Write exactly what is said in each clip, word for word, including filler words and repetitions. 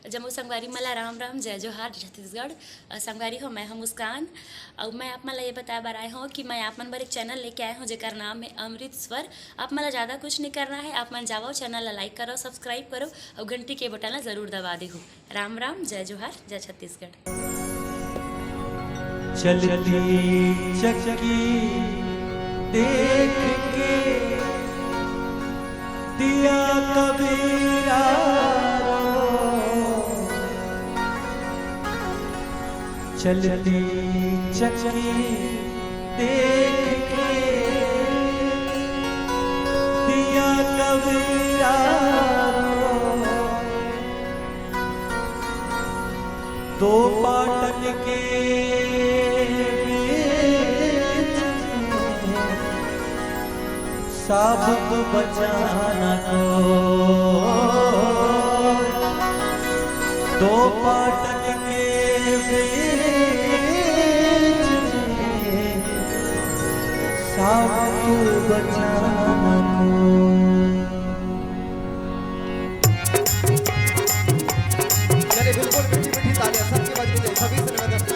जम्मो संगवारी मन ला राम राम, जय जोहार, जय छत्तीसगढ़। अ, संगवारी हो, मैं हूं मुस्कान। अउ मैं आप मन ला ये बताए बर आए हूं कि मैं आप मन बर एक चैनल लेके आए हूं, जेकर नाम है अमृत स्वर। आप मन ला ज्यादा कुछ नहीं करना है, आप मन जावव, चैनल ला लाइक करव, सब्सक्राइब करव अउ घंटी के बटन ला जरूर दबा देहू। राम राम, जय जोहार, जय छत्तीसगढ़। चलती चक्की देख के दिया कबीरा रो। चलती चक्की देख के दिया कबीरा रो। दो पाटन के बीच में साबुत बचाना को। दो पाटन के बीच में साबुत बचाना को। चलिए, बिल्कुल मीठी मीठी तालियां सबकी बजनी चाहिए, सभी से निवेदन।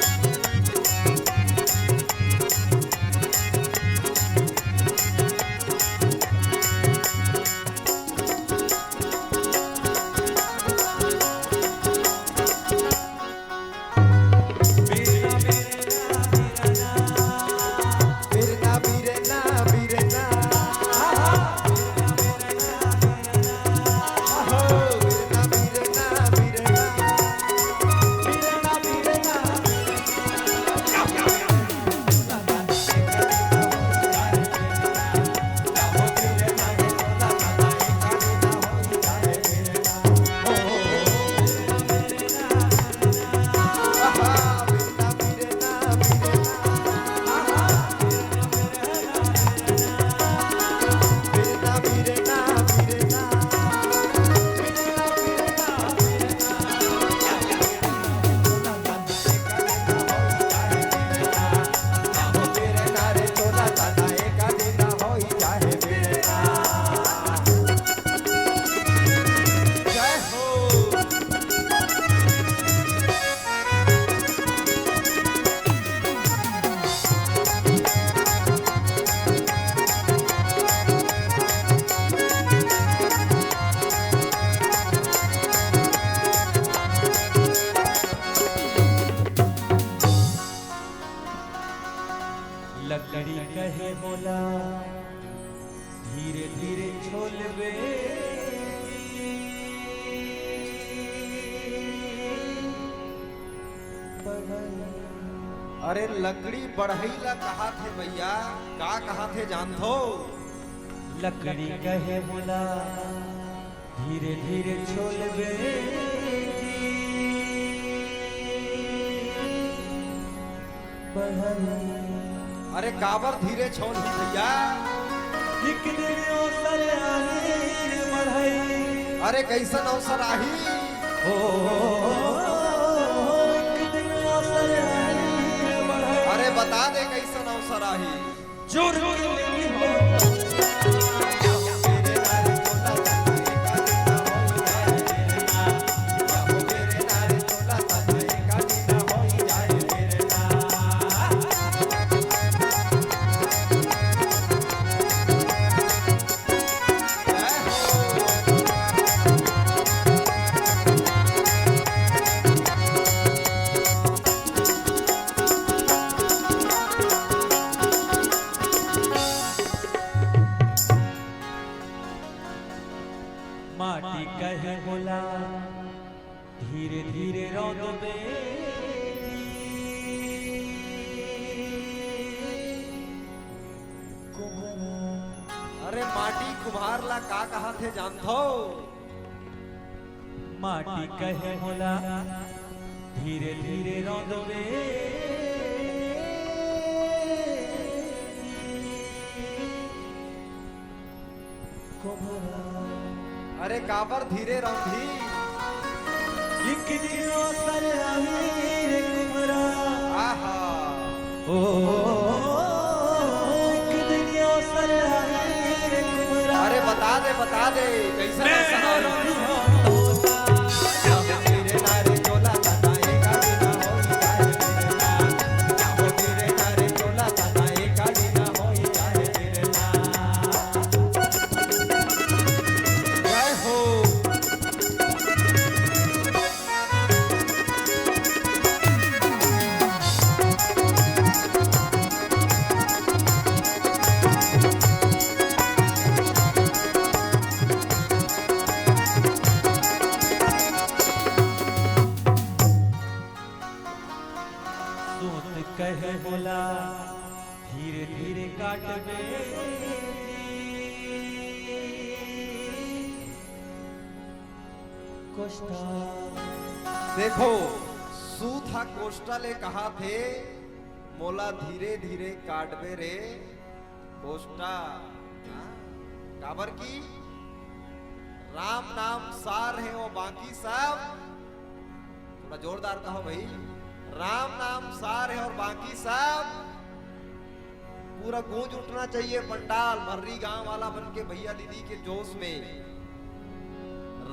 लकड़ी कहे मोला धीरे धीरे छोलबे। अरे लकड़ी बढ़ई ला कहाथे भैया, का कहाथे जानथो? लकड़ी कहे मोला धीरे धीरे छोलबे। अरे काबर धीरे छोलही भैया? एक दिन अवसर आही रे बढ़ई। अरे कैसन अवसर आही? ओ, एक दिन अवसर आही रे बढ़ई। अरे बता दे कैसन अवसर आही? जोर माटी कहे मोला धीरे धीरे रौंदबे। अरे माटी कुम्हार ला का कहाथे जानथो? माटी कहे मोला धीरे धीरे रौंदबे। अरे काबर धीरे रौंदही? एक दिन अवसर आही रे कुम्हरा। आहा। ओ, एक दिन अवसर आही रे कुम्हरा। अरे बता दे, बता दे, कैसन अवसर आही? है बोला, धीरे धीरे काटबे जी कोष्टा। देखो, सूत ह कोष्टा ले कहाथे, मोला धीरे धीरे काटबे रे कोष्टा। हाँ, काबर कि राम नाम सार हे, वो बाकी सब, थोड़ा जोरदार कहो भाई, राम नाम सार हे और बाकी सब। पूरा गूंज उठना चाहिए पंडाल, मर्री गांव वाला बन के भैया दीदी के जोश में।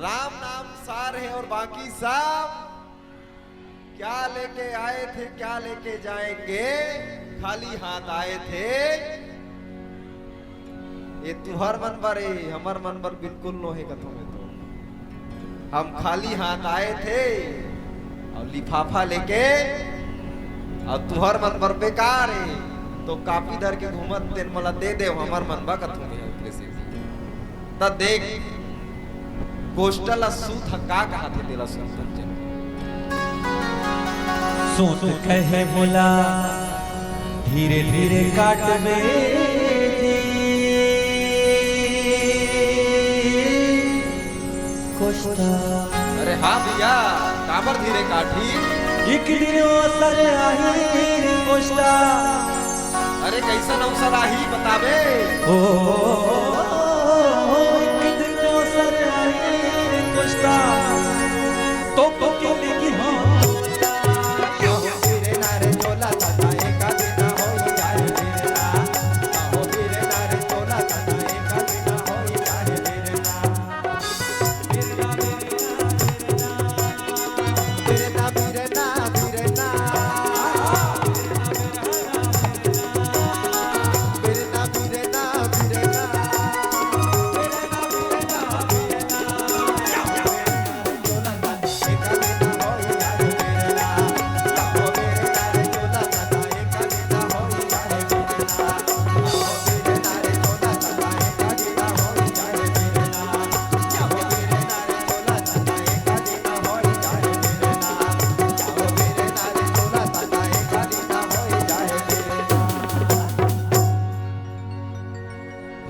राम नाम सार हे और बाकी सब क्या लेके आए थे, क्या लेके जाएंगे, खाली हाथ आए थे। ये तुहर मन बर ए, हमर मन बर बिल्कुल नोहे कथों में तो। हम खाली हाथ आए थे और लिफाफा लेके, और तुहर मन बर बेकार ए, तो कापी धर के घूमत तेन मोला दे दे, हमर मन बर कथों में ऊपरे से। त देख, कोष्टा ल सूत ह का कहाथे, तेला सुन, सुन चल। सूत कहे मोला धीरे धीरे काटबे जी कोष्टा। अरे हाँ भैया, काबर धीरे काटही? एक दिन अवसर आही रे कोष्टा। अरे कैसन अवसर आही, बताबे? ओ, एक दिन अवसर आही रे कोष्टा। तो, तो के लेगी हम।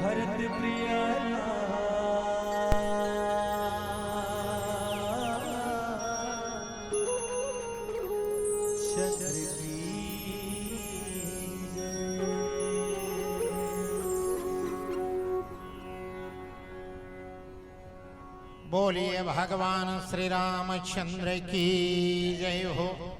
भरत प्रिया चंद्र की जय। बोलिए भगवान श्री रामचंद्र की जय हो।